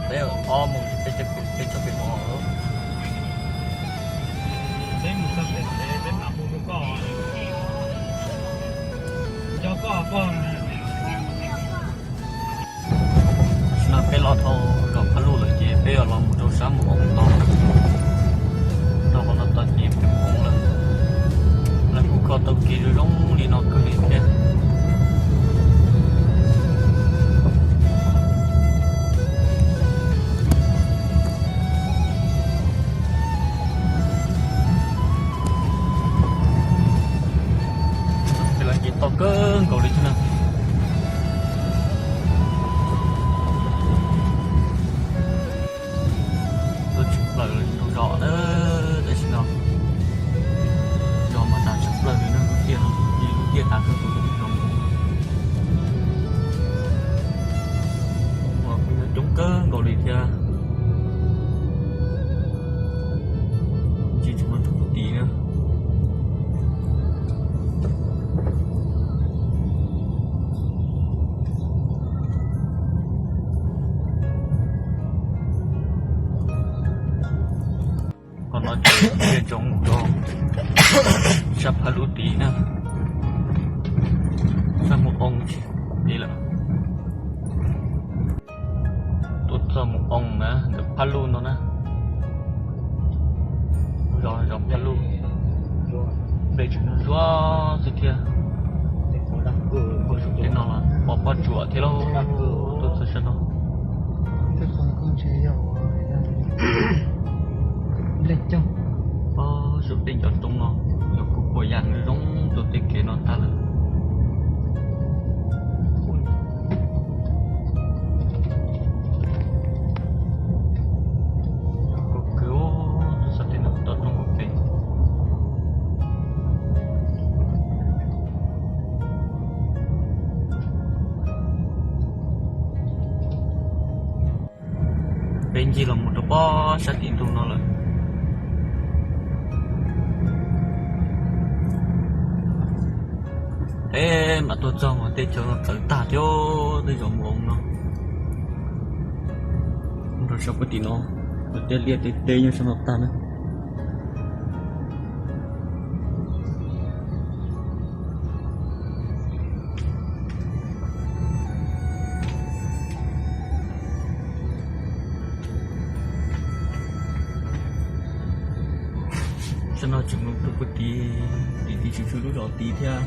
Peb ob mus, peb txog pem mov. Peb mus txog pem, peb mam hu rau koj, nco koj pog. Tam sim no peb los dhau zos Phaj Luj lawm ces peb yuav los mus rau sab Mus Oo tod. Dhau qhov no tod ces Mus Oo lawm. Lawv kuj kho tau kev zoo zoo li no kawg li thiab. Ces lawv nce toj kawg nkaus li thiab na. Tuaj tshaj plaws rau zos na, tam sim no zos mas tas tshaj plaws li na, lub tiaj no, lub tiaj tas kawg nkaus li zoo. Ua kuj yog coob kawg nkaus li thiab. Ntsia tsis muaj tus puag tim na. Qhov no ces ntsia ntsoov mus rau sab Phaj Luj tid na, sab Mus Oo tid lawm. Tuaj txog Mus Oo na, ntawm Phaj Luj no na. Zos, zos Phaj Luj, npe tseem zuag xwb thiab. Tej no los pom pob tsuas thiab lauj, tuaj txog sab no. Pob saum tej ncov roob no, yog kuj puas yam zoo rau tej kev no tag lawm. Kawg, tuaj txog tej no toj roob hauv pes. Peb ncig los mus rau pob sab tim ntug no lawm. Peb mam tuaj txog mas tej chaw no txawv tag thiab, tej zos Mus Oo no. Nrog sab puag tim no, tej liaj tej teb nyob sab no tag na. Sab no tseem mus rau puag tid, tim tid tseem tshuav lub zos tid thiab.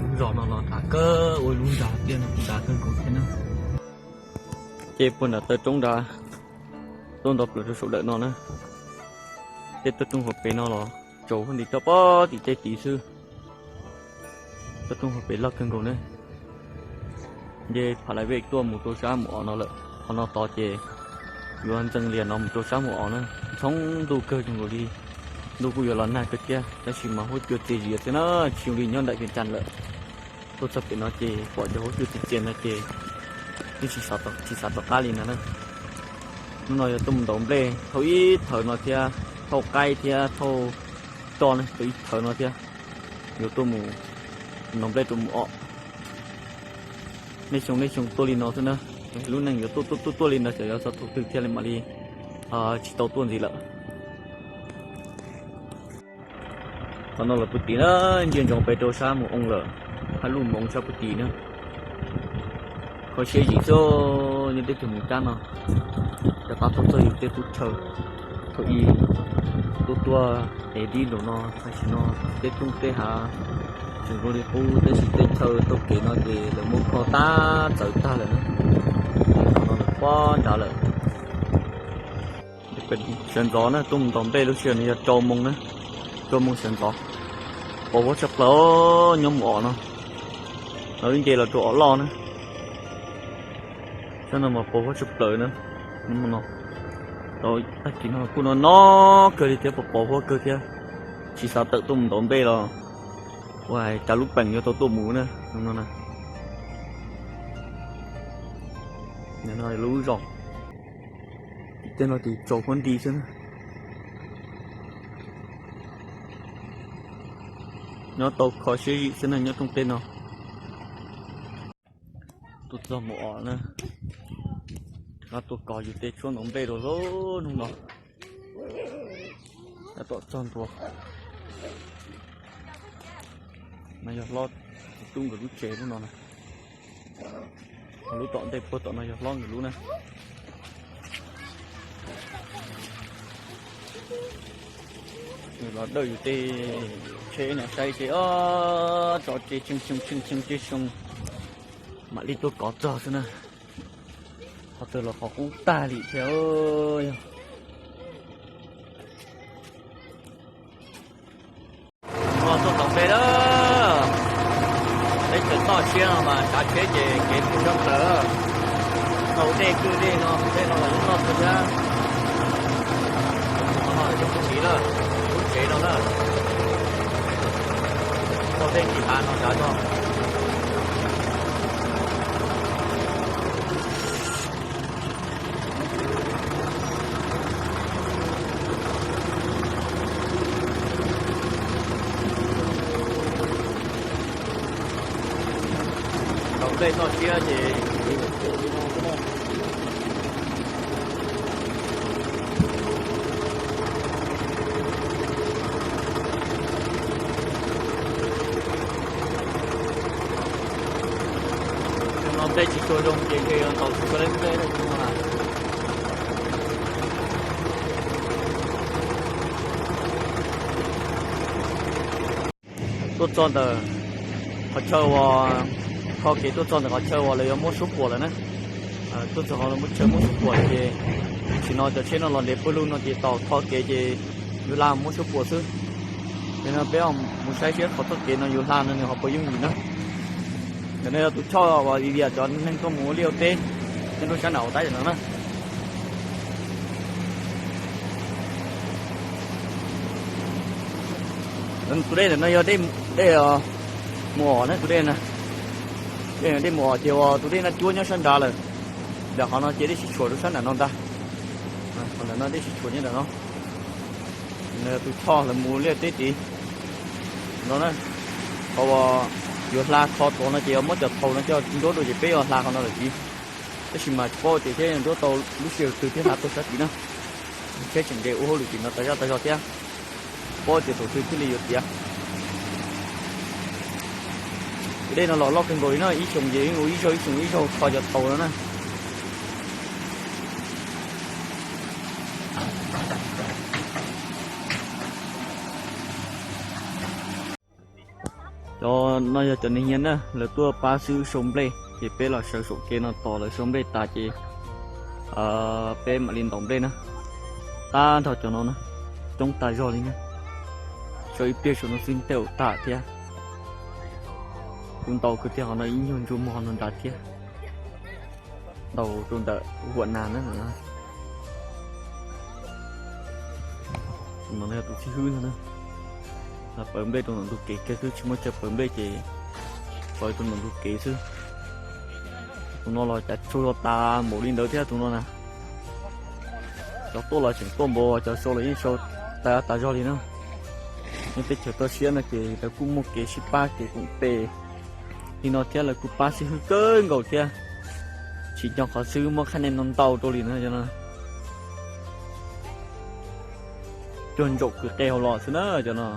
Lub zos no los nrad kawg, ua lub nrad tiaj no kuj nrad kawg nkaus thiab na. Ces puag nram taw roob nrad tuaj nto plaws rau saum lawm no na. Tej toj roob hauv pes no los tsaus huab nti rau pob tim tej tid xwb. Toj roob hauv pes loj kawg nkaus na. Nce Pha Lais Vej tuaj mus rau sab Mus Om no lawm. Qhov no tod ces yuav ntxeev lias no mus rau sab Mus Om na. Ntxhoo ntuj kawg zoo nkaus li, ntuj kuj yuav los nag kawg thiab, tab sis mas huab cua txias zias xwb na, tsis zoo li nyob nram Vias Cas lawm. Tuaj txog pem no ces pom cov huab cua txias txias no ces yeej tsis xav tom qab li ntag na. Hnub no yog tuaj mus ntaus nplej thauj ib thawv no thiab, thauj qaib thiab thauj roj na, thauj ib thawv no thiab. Yuav tuaj mus ntaus nplej rau Mus Om. Nej xyoo nej xyoo tuaj li no xwb na. Lub neej yuav tuaj tuaj tuaj tuaj li no xyov yuav txog thaum twg thiaj li mam li tsis tau tuaj ntxiv lawm. Qhov no los puag tim na, ntsia ntsoov pem rau sab Mus Oo lawm, Phaj Luj Mus Oo sab puag tim na. Kho siab zim xwb, nyob teb chaws Meskas no, rov qab tuaj txog yus tej teb chaws. Thaum ub tuaj tuaj es dib nraum no, tam sim no tej roob tej hav tseem zoo li qub, tab sis tej chaw taug kev no ces lawv muab kho tag txawv tag lawm na. Qhov no lawv pob nrad lawm. Sawv ntxov na, tuaj mus ntaus nplej lub sij hawm no yog rau moos na, rau moos sawv ntxov. Pos huab tshaj plaws nyob Mus Om no, lawv wb nce los rau Om Loj na. Sab no mas pos huab tshaj plaws na, no, tag kis no kuj no no kawg li thiab, pos pos huab kawg thiab. Tsis xav tawm tuaj mus ntaus nplej los ua cas lub peem yuav tau tuaj mus na, no na. Lub zos, tej no ces tsaus huab nti xwb na. Nyob tau kho siab zim xwb na nyob rooj teb no. Tuaj txog mus os na, rov qab tuaj kos yus tej tshuab ntoo nplej rau hnub no. Tom txog ntua no yog hlob txiv tub nkawd lub tsev lub no na. Lub tom ntej puag tom no yog hlob nkawd lub na. Nws los dawj yus tej tsheb no saib seb, tso tseg tsheej xyoo tsheej xyoo tsheej xyoo mam li tuaj kov txog xwb na. Qhov twg los qhov qub tag li thiab. Tuaj txog ntaus nplej lawm. Teb chaws toj siab no mas tsav tsheb ces kev tu sab plaws. Tau dej kwj dej no, dej no los yeej noj kawg thiab. Tus no los yog kuv txiv na, lub tsev no na. Tau dej ntsis hav no nrad no. Ntaus nplej toj siab ces no nplej tsis tshua zoo ces ntshe yuav ntaus tsis tau leb nplej lawm no. Tuaj txog ntawm qhov chaw uas, kho kev tuaj txog ntawm qhov chaw uas lawv yuav muab suab puam lawm na. Tuaj txog qhov lawv muab chaw muab suab puam lawm ces, tam sim no cov tsheb no los ntev pawg lug no ces tos kho kev ces yus hla muab suab puam xwb. Ces no peb mus saib seb qhov txoj kev no yus hla no nws ho puas yooj yim na. Ntawm no yog tus choj uas i vias cov neeg tuaj mus ua liaj ua teb nyob rau sab nram hauv tab yom no na. Tus dej ntawm no yog dej, dej mus os na, tus dej na. Dej mus os ces uas tus dej no cuab nyob sab nrad lawm. Ntawm qhov no ces dej sib tshuam rau sab nram no ntag. Qhov ntawm no dej sib tshuam nyob ntawm no. Tus choj lawv mus liaj teb tid no na. Qhov uas yuav hla kho tod no ces yuav muab cov thaum no coj nruab dua ces peb yuav hla qhov no lawm tid. Tab sis mas tsis paub tias thiab yuav nruab tau lub sij hawm twg thiaj hla tau sab tid na. Tsheb tseem nres ua hauj lwm tim no tas zaj tas zog thiab, paub tias thaum twg thiaj li yuav tiav. Tus dej no los loj kawg nkaus li no, ib xyoos ces yeej ua ib zaug ib xyoos ib zaug kho cov thaum no na. Cov no yog cov neeg nyiam na, lawv tuaj pab xwb sau nplej, ces peb los sawv saum kev no tos lawv sau nplej tas ces peb mam li ntaus nplej na. Tab nrho cov no na, coob tas zog li na. Sau ib pliag saum no xwb tej zaum tag thiab. Kuv ntaus kwv tij hov no ib nyuag ntsuas muag hov no nrad thiab. Ntaus rau ntawm huam nas na. Tus no yog tus txib hwb no na. Pawv nplej rau ntawm ntug kev kiag xwb, tsis muaj chaw pawv nplej ces pawv rau ntawm ntug kev xwb. Tus no los cas tsaug zog tas npaum li ntawd thiab tus no na. Cov tuaj los tseem tuaj npaum, cov sau los yeej sau tas tas zog li na. Nyob teb chaws toj siab no ces lawv kuj muaj kev sib pab kev koom tes li no thiab, lawv kuj pab xib hwb kawg nkaus thiab. Tsis nco qhov xwb muab qhab nia no ntau rau li no. Cuag ntsaum kwv qe hauv los xwb na cov no.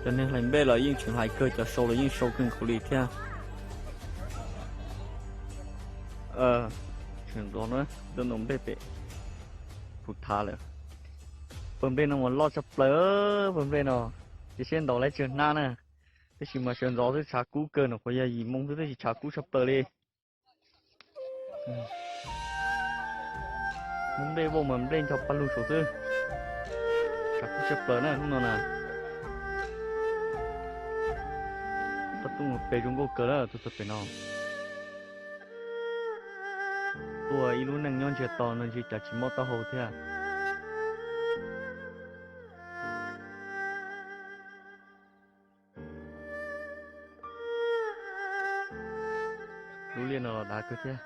Cov neeg hlais nplej los yeej tseem hlais kawg, cov sau los yeej sau kawg nkaus li thiab. Tseem nrov na, nrov nplej pem puv thav lawm. Pawg nplej no mas loj tshaj plaws, pawg nplej no. Ces siab ntaus laib tsawg hnab na. Tab sis mas sawv ntxov xwb tshav kub kawg, no qhuav yog yim moo xwb tab sis tshav kub tshaj plaws li. Muab nplej vauj mas nplej ncho paj lug saum xwb. Tshav kub tshaj plaws na hnub no na. Paj tuj mus pem zoo nkauj kawg na, tuaj txog pem no. Tuaj ib lub neej nyob ntsiag to no ntshe cas tsis mob taub hau thiab. Lub liaj no los dav kawg thiab.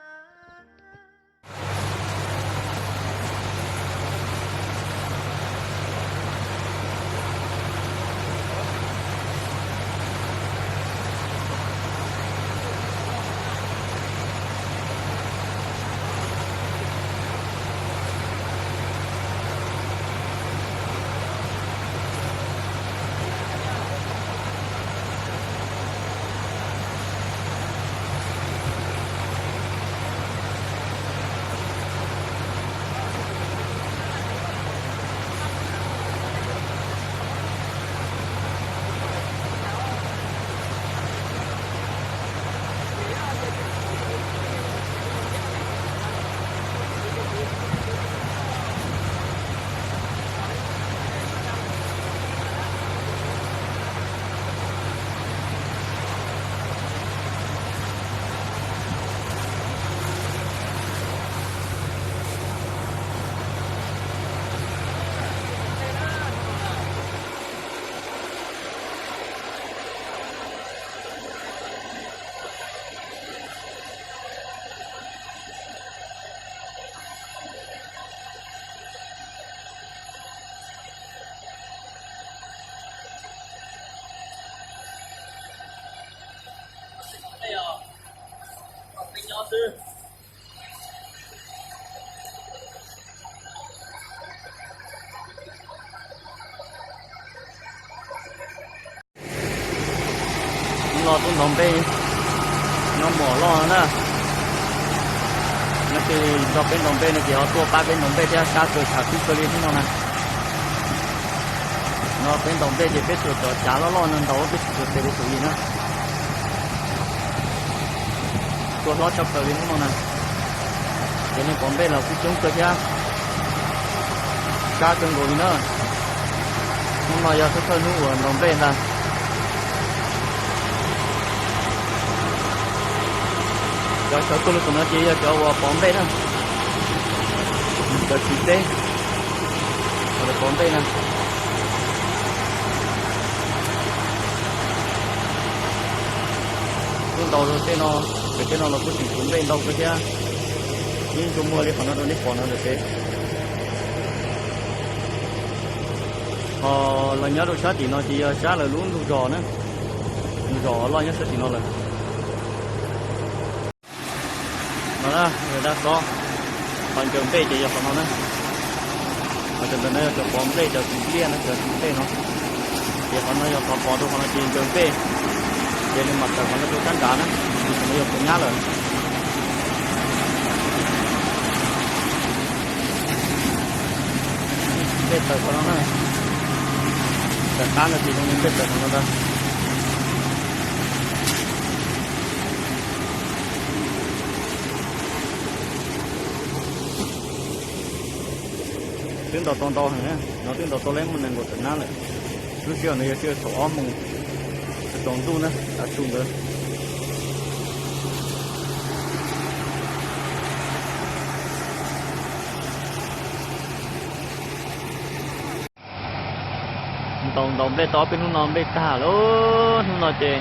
xwb. Hnub no tuaj ntaus nplej nyob Muas Loj no na. No ces nrog peb ntaus nplej no ces ho tuaj pab peb ntaus nplej thiab, sab kawg tshav kub kawg li hnub no na. No peb ntaus nplej ces peb tsuas cov cav loj loj no ntaus, peb tsis tsuas tes li tus li na. Tua hlob tshaj plaws li hnub no na. Ces neeg pom nplej los kuj coob kawg thiab, sab kawg nkaus li na. Hnub no yog thawj thawj hnub uas ntaus nplej ntag. Cov sawv tuaj lug tom no ces yog cov uas pov nplej na, cov txiv teb, cov pov nplej na. Tuaj ntaus rau tej no, pem tej no los kuj tseem tshuav nplej ntau kawg thiab. Yeej tsuas muaj li qhov no rau nej pom no ntawm pem. Ho los nyob rau sab tim no ces yog sab lawv lub ntug zos na, ntug zos loj nyob sab tim no lawm. No na, dab xob, qhov ncaws nplej ces yog qhov no na. Qhov ntawd no yog cov pov nplej, cov txiv liaj no, cov txiv nplej no. Ces qhov no yog qhov pov rau qhov no ces ncaws nplej, ces nws mam tawm qhov no rau sab nrad na, ces qhov no yog qhov nyab lawm. Nplej tawm qhov no na, tawm qab no ces zoo li nplej tawm qhov no ntag. Twb ntaus tau ntau heev na, no twb ntaus tau leb muaj nees nkaum tawm nab lawm. Lub sij hawm no yog sij hawm thaum ob moos tsaus ntuj na, tav su ntawd. Ntaus ntaus nplej tau ob peb hnub no nplej tag lawm. Hnub no ces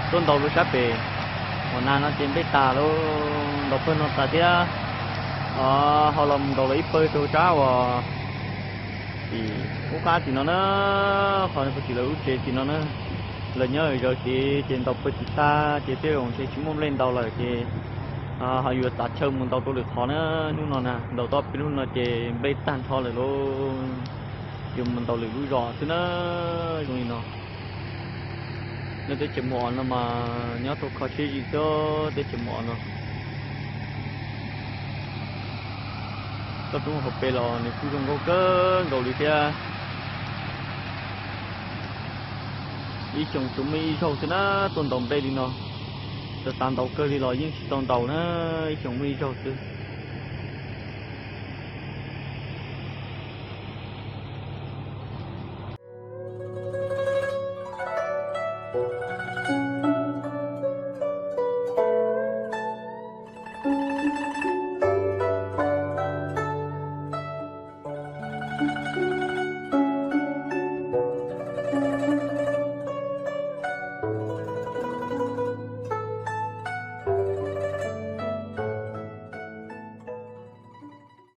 tuaj ntaus rau sab pem Huam Nag no ces nplej tag lawm, ntaus pawg no tas thiab. Ho los mus ntaus lawm ib pawg rau sab uas tim ub qab tim no na, qhov pog tim lawv lub tsev tim no na. Lawv nyob zaws kev ces ntaus pawg tim tag ces tej zaum ntshe tsis muaj nplej ntaus lawm ces ho yuav txav chaw mus ntaus rau lwm qhov na. Hnub no na ntaus tau ob peb hnub no ces nplej tag nrho lawm lauj. Yuav mus ntaus lwm lub zos xwb na, zoo li no. Nej teb chaws Muas Os no mas nyob rau kho siab zim xwb, teb chaws Muas Os no. Toj roob hauv pes los nws kuj zoo nkauj kawg nkaus li thiab. Ib xyoos tsuas muaj ib zaug xwb na tuaj ntaus nplej li no. Xav tas ntaus kawg li los yeej tsis tau ntaus na, ib xyoos muaj ib zaug xwb.